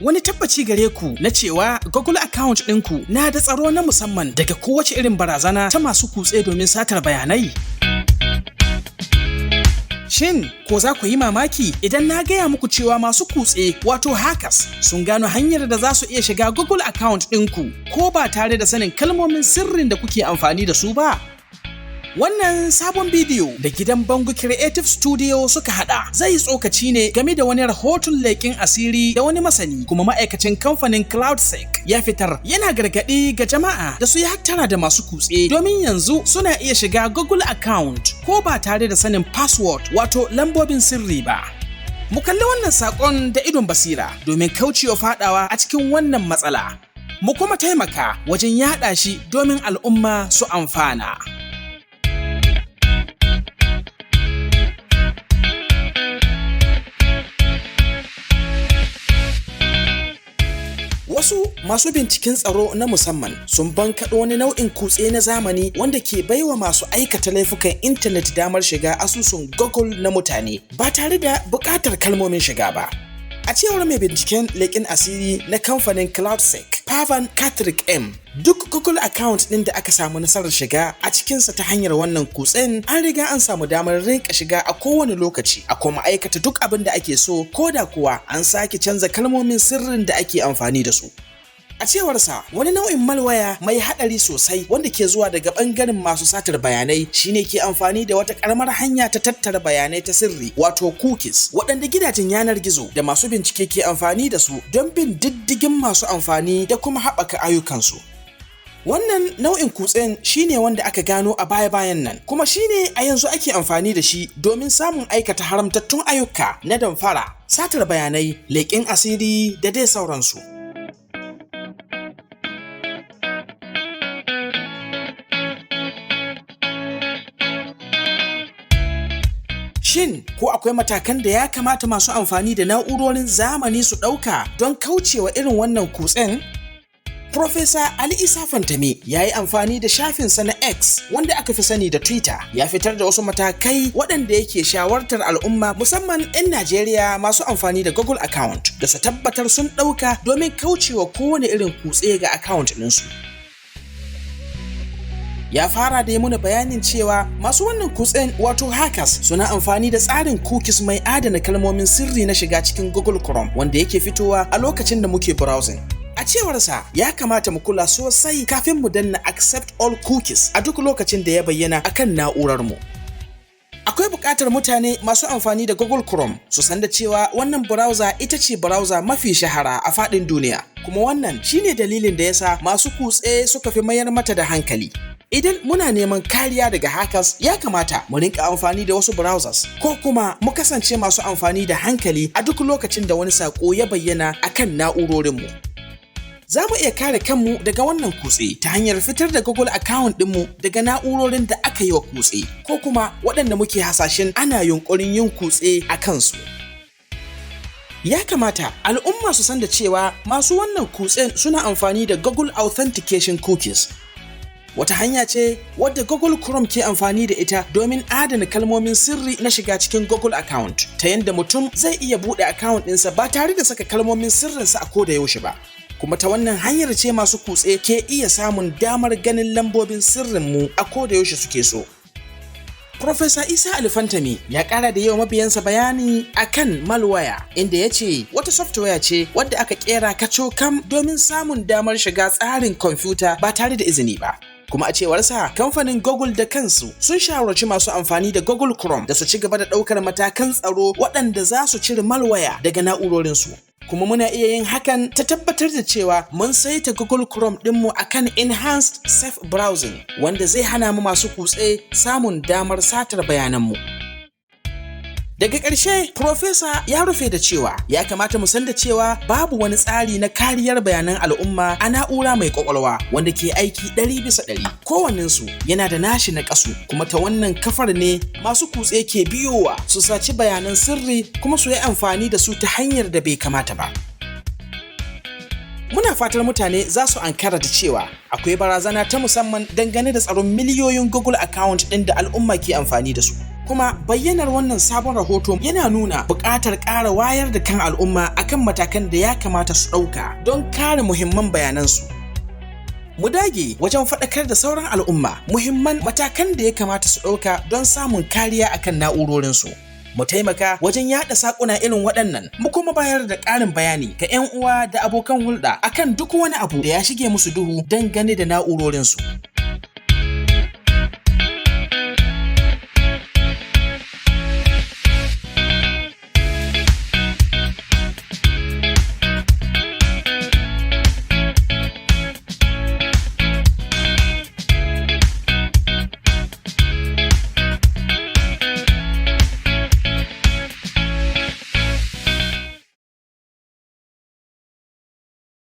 Wani tabbaci gare ku na cewa Google account ɗinku na da tsaro na musamman daga kowace irin barazana ta masu kutse domin satar bayanai? Shin ko za ku yi mamaki idan na gaya muku cewa masu kutse, wato hackers, sun gano hanyar da za su iya shiga Google account ɗinku ko ba tare da sanin kalmomin sirrin da kuke amfani da su ba? Wannan sabon bidiyo da gidan Bango Creative Studio suka hada zai tsokaci ne game da wani rahoton leƙen asiri da wani masani kuma ma'aikacin kamfanin CloudSEK ya fitar, yana gargaɗi ga jama'a da su yi hattara da masu kutse, domin yanzu suna iya shiga Google account ko ba tare da sanin password, wato lambobin sirri ba. Mu kalli wannan saƙon da idon basira domin kaucewa fadawa a cikin wannan matsala. Mu kuma taimaka wajen yaɗa shi domin al'umma su amfana. Wasu masu binciken tsaro na musamman sun bankaɗo wani nau'in kutse na zamani wanda ke baiwa masu aikata laifukan intanet damar shiga asusun Google na mutane ba tare da buƙatar kalmomin shiga ba. A cewar mai binciken leƙen asiri na kamfanin CloudSEK, Pavan Karthik M, duk Google account ɗin da aka samu nasarar shiga a cikinsa ta hanyar wannan kutsen, an riga an samu damar rinka shiga a kowane lokaci a kuma aikata duk abin da ake so, ko da kuwa an sake canza kalmomin sirrin da ake amfani da su. A cewarsa, wani nau'in malwaya mai haɗari sosai wanda ke zuwa daga ɓangaren masu satar bayanai shine ke amfani da wata ƙaramar hanya ta tattara bayanai ta sirri, wato cookies, waɗanda gidajen yanar gizo da masu bincike ke amfani da su don bin diddigin masu amfani da kuma haɓaka ayyukansu. Wannan nau'in kutsen shine wanda aka gano a baya-bayan nan, kuma shine a yanzu ake amfani da shi domin samun aikata haramtattun ayyuka na damfara, satar bayanai, leƙen asiri da dai sauransu. Shin ko akwai matakan da ya kamata masu amfani da na'urorin zamani su ɗauka don kaucewa irin wannan kutsen? Profesa Ali Isa Fantami ya yi amfani da shafinsa na X, wanda aka fi sani da Twitter, ya fitar da wasu matakai waɗanda yake shawartar al'umma, musamman 'yan Najeriya masu amfani da Google account, da su tabbatar sun ɗauka domin kaucewa kowane irin kutse ga account ɗinsu. Ya fara da yi muna bayanin cewa masu wannan kutsen, wato hackers, suna amfani da tsarin cookies mai adana kalmomin sirri na shiga cikin Google Chrome wanda yake fitowa a lokacin da muke browsing. A cewarsa, ya kamata mu kula sosai kafin mu danna "accept all cookies" a duk lokacin da ya bayyana akan na'urar mu. Akwai buƙatar mutane masu amfani da Google Chrome su san da cewa wannan browser ita ce browser mafi shahara a faɗin duniya, kuma wannan shine dalilin da yasa masu kutse suka fi mayar mata da hankali. Idan muna neman kariya daga hackers, ya kamata mu rinka amfani da wasu browsers ko kuma mu kasance masu amfani da hankali a duk lokacin da wani saƙo ya bayyana akan na'urorinmu. Za mu iya kare kanmu daga wannan kutse ta hanyar fitar da Google account ɗinmu daga na'urorin da aka yi wa kutse ko kuma waɗanda muke hasashen ana yunƙurin yin kutse a kansu. Ya kamata al'umma su san da cewa masu wannan kutsen suna amfani da Google Authentication Cookies. Wata hanya ce wadda Google Chrome ke amfani da ita domin adana kalmomin sirri na shiga cikin Google account, ta yadda mutum zai iya buɗe account ɗinsa ba tare da saka kalmomin sirrinsa a koda yaushe ba. Kuma ta wannan hanyar ce masu kutse ke iya samun damar ganin lambobin sirrinmu a koda yaushe suke so. Profesa Isa Ali Fantami ya ƙara da yawa mabiyansa bayani akan malware, inda ya ce wata software ce wadda aka kera kacokam domin samun damar shiga tsarin kwamfuta ba tare da izini ba. Kuma a cewarsa, kamfanin Google da kansu sun shawarci masu amfani da Google Chrome da su ci gaba da ɗaukar matakan tsaro waɗanda za su cire malware daga na'urorinsu. Kuma muna iya yin hakan ta tabbatar da cewa mun saita Google Chrome ɗinmu akan Enhanced Safe Browsing, wanda zai hana mu masu kutse samun damar satar bayananmu. Daga ƙarshe, Profesa ya rufe da cewa ya kamata mu san da cewa babu wani tsari na kariyar bayanan al'umma a na'ura mai ƙwaƙwalwa wanda ke aiki 100%. Kowannensu yana da nashi naƙasu, kuma ta wannan kafar ne masu kutse ke biyowa su saci bayanan sirri kuma su yi amfani da su ta hanyar da bai kamata ba. Muna fatar mutane za su ankara da cewa akwai barazana ta musamman dangane da tsaron miliyoyin Google account ɗin da al'umma ke amfani da su. Kuma bayyanar wannan sabon rahoto yana nuna buƙatar ƙara wayar da kan al'umma akan matakan da ya kamata su ɗauka don kare muhimman bayanansu. Mu dage wajen faɗakar da sauran al'umma muhimman matakan da ya kamata su ɗauka don samun kariya akan na'urorinsu. Mu taimaka wajen yaɗa saƙuna irin waɗannan, mu kuma bayar da ƙarin bayani ga 'yan uwa da abokan hulɗa akan duk wani abu da ya shige musu duhu dangane da na'urorinsu.